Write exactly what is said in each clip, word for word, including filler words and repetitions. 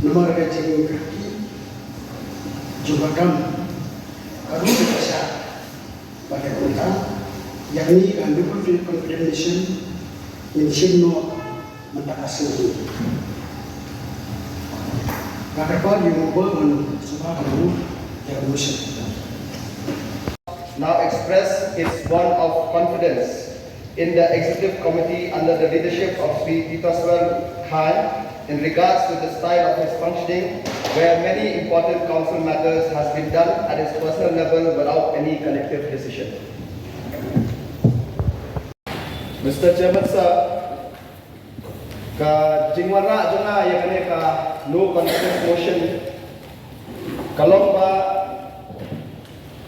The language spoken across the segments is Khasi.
Namar ka jingkyrkieh jong ka kam ka ruh ka shah. Bad kumta ïa kane ka no confidence motion ngin shim noh mynta ka sngi. Nga kyrpad ïa u Mover ban sngewbha ban move ïa ka motion. Now express its vote of confidence in the Executive Committee under the leadership of Shri Titaswar Khai in regards to the style of his functioning, where many important council matters has been done at his personal level without any collective decision. Mister Chairman Sir, ka jingwanrah jong nga ïa kane ka no confidence motion ka long ba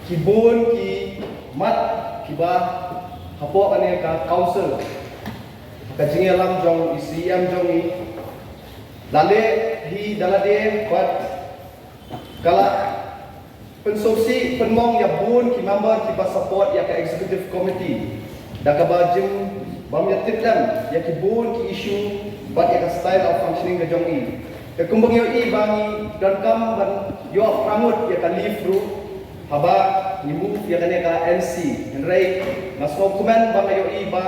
ki bun ki mat kiba hapoh kane ka council, ka jingïalam jong i C E M jong i, la leh hi da lade bad ka la pynsngewsih pynmong ïa bun ki member kiba support ïa ka executive committee da kaba jin bym ïa tip lem ïa ki bun ki issue bad ïa ka style of functioning ka jong i. Te kumba ngi ïohi ba ngi donkam ban ïoh prangut ïa ka leave ruh haba ngi move ïa kane ka N C. Hynrei nga sngewkmen ba nga ïohi ba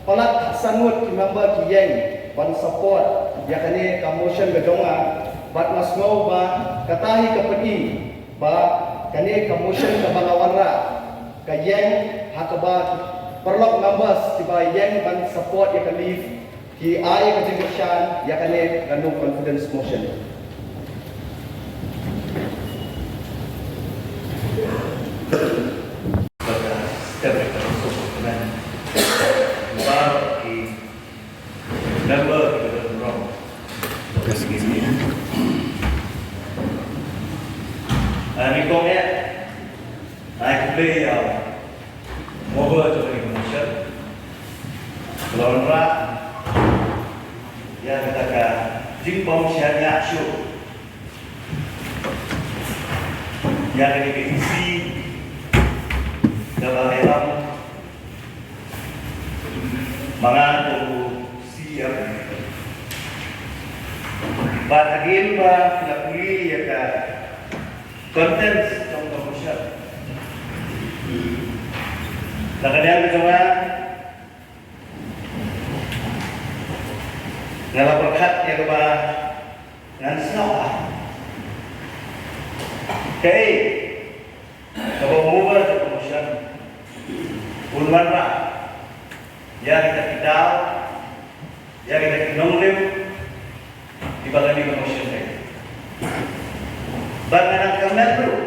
palat san ngut ki member ki ïeng ban support ïa kane ka motion ka jong nga. Bad nga sngew ba kata hi ka pyni ba kane ka motion kaba nga wanrah ka ïeng ha kaba paralok members kiba ïeng ban support ïa ka leave ki ai ka jingkyrshan ïa kane ka no confidence motion. Step ka suk kmen. Ba ki member ki don rong. Ani kong eh. Ai khublei ïa u Mover jong kane ka motion. Ka la wanrah ïa kata ka jingbym shaniah shuh ïa kane ka E C kaba ïalam ma nga kum u C E M. Bad hadien ba ki la pule ïa ka contents jong ka motion, na ka liang ka jong nga, nga la pyrkhat ïa kaba ngan sngewbha. Kaei kaba u Mover jong ka motion un wanrah ïa kita ki daw, ïa kita ki nongrim kiba kane ka motion ka. Bad nga dang kmen ruh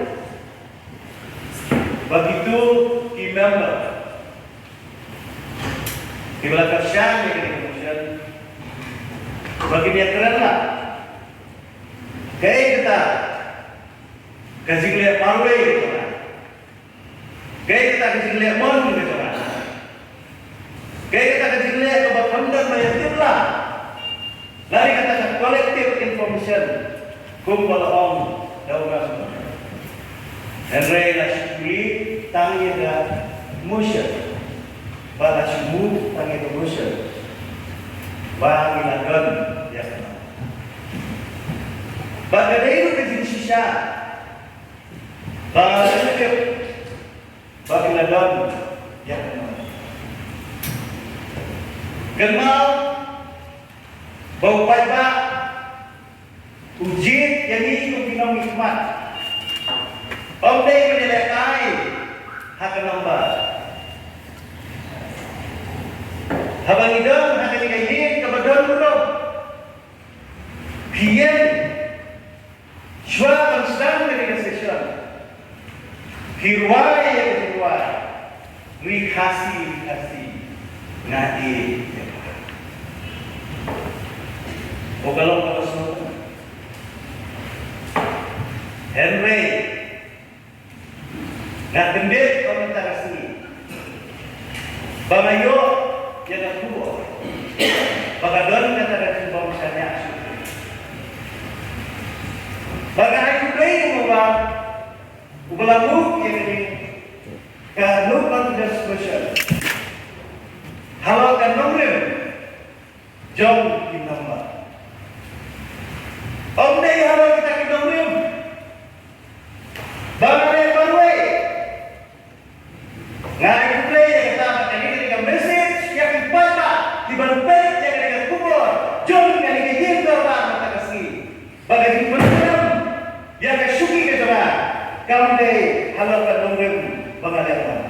ba kito ki member kiba la kyrshan ïa kane ka motion ba kin ïakren lang. Kaei kata ka jingleh marwei ka jong nga? Kaei kata ka jingleh mon ka jong nga? Kaei kata ka jingleh kaba kham don ba ïatip lang? Lane kata ka collective information kumba la ong da u Ram. Hynrei la shu pule tang ïa ka motion. Ba la shu move tang ïa ka motion. Ba ngi la don ïa ka. Ba ka dei ruh ka jingshisha ba ngi la tip ba ki la don ïa ka. Kynmaw ba u paidbah u jied ïa ngi kum ki nongmihkhmat. Ym dei ban ïalehkai ha ka number. Haba ngi don ha kane ka ïing kaba don burom, phi ïeng shuwa ban sdang kane ka session, phi rwai ïa ka jingrwai Ri Khasi, Ri Khasi, nga ïeit ïa phi. Ka long kaba sngewtynnat. Hynrei nga kyndit ba mynta ka sngi ba nga ïoh ïa ka khubor ba ka don kata ka jingbym shaniah shuh. Ba nga ai khublei ïa u Mover uba la move ïa ka jing, ka no confidence motion halor ka nongrim jong ki member. Ym dei Nga ai khublei ïa kata ba kane ka dei ka message ïa ki paidbah kiban peit ïa kane ka khubor jong kane ka ïing dorbar mynta ka sngi. Ba ka jingpynkhlem ïa ka shuki ka jong nga kam dei halor ka nongrim ba nga leh mon.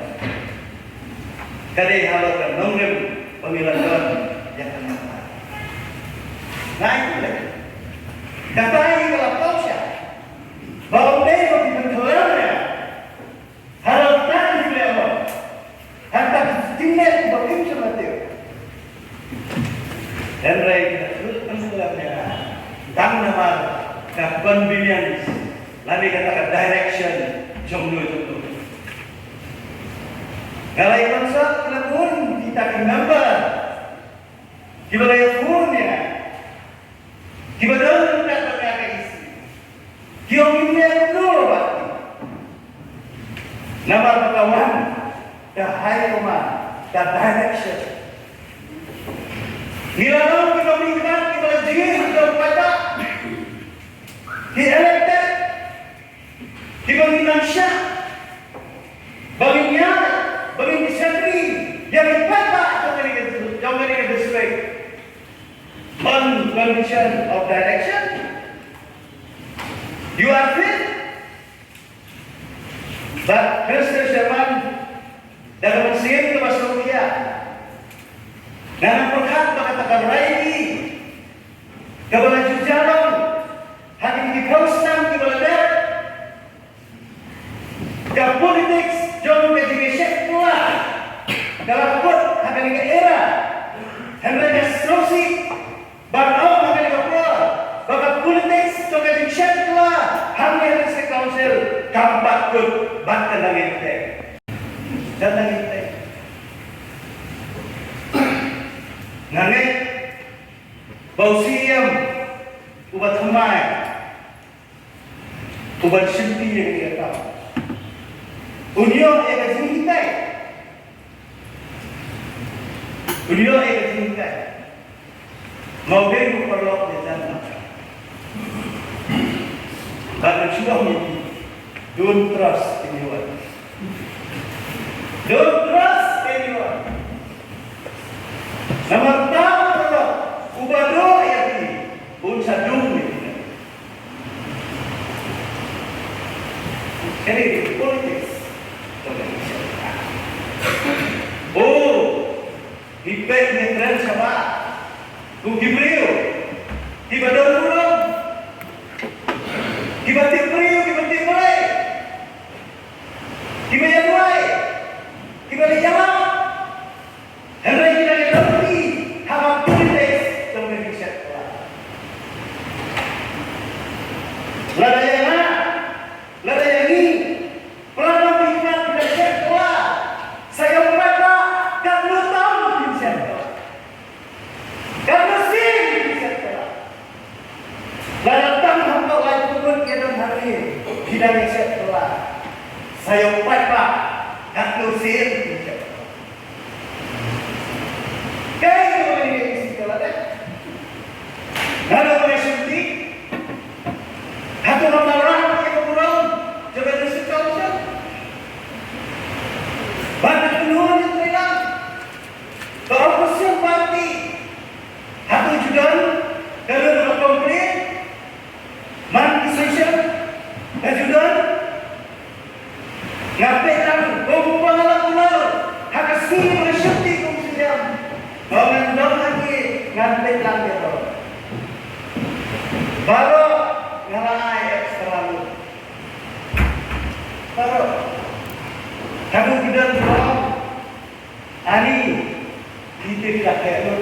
Ka dei halor ka nongrim ba ngi la don ïa ka nongrim. Nga ai khublei. Kata ïa ka la paw sha ba ym dei ba ki pynkylla ïa nga. Halor ta ki leh mo. Hangta ki jingleh ba kim sngewthuh. Hynrei ki la kut pynkylla ïa nga tang namar ka convenience lane kata ka direction jong no jong no. Nga la ïa consult ki la bun kita ki member kiba la ïa phone ïa nga. Kiba don ryngkat bad nga ka E C. Ki ong ngim leh kumno bad ki. Namar ba ka wan ka high command, ka direction. Ngi la long ki nongmihkhmat kiba la jngai ha ka paidbah. Ki elected, kiba ngi nang shah ba ngin ïaid, ba ngin ïaid sentry ïa ki paidbah jong kane ka, jong kane ka district. On condition of direction. You are fit. But Mister Chairman, da ka mynsiem kaba sngewkhia, nga nang pyrkhat ba kata ka rally kaba la ju ïalam ha kine ki phew snem kiba la dep, ka politics jong ka jingïashet kylla ka la kut ha kane ka era. Hynrei nga sngewsih ban ong ha kane ka por ba ka politics jong ka jingshet kylla hangne ha District Council kam pat kut bad ka nongïaineh. Ka nongïaineh. Nga ngeit ba u C E M uba thymmai uban shimti ïa kane ka kam un ïoh ïa ka jinghikai. Un ïoh ïa ka jinghikai. Nga ong bad u paralok ïa jan ma. Bad nga shu ong ïa phi, don't trust anyone. Don't trust anyone. Namar uta u paralok uba duh ïa phi un sa dung ïa phi. Kane ka politics. Oh, ngi peit ngi kren shabar kum ki briew kiba don burom, kiba tip briew, kiba tip Blei, kiba ïaduwai, kiba leit ïalap. Hynrei ki dang ïa donkey ha ka politics jong ka jingshet kylla. Lada ïa nga, lada ïa ngi, para nongmihkhmat ki dang shet kylla, sa ïa u paidbah katno tam kin shet kylla, katno sien kin shet kylla. Lada tang hapoh laiphew ngut ïa don hangne ki dang ïa shet kylla, sa ïa u paidbah katno sien kin shet kylla. Kaei kaba ngi ïa isi ka lade? Nga dang ïa shim ti. Hato ngam lah rah ïa ka burom jong ka District Council? Bad ka kynhun ïa trei lang ka opposition party, hato ju don ka lun ka complain? Man ki session ka ju don. Nga peit lang kumba nga la kular ha ka sngi ba nga shakti kum u C E M. Ba ngan don hangne ngan peit lang ïa baroh. Baroh nga la ai extra load. Baroh. Haduh ki don baroh. Ani, ki tip la keh lo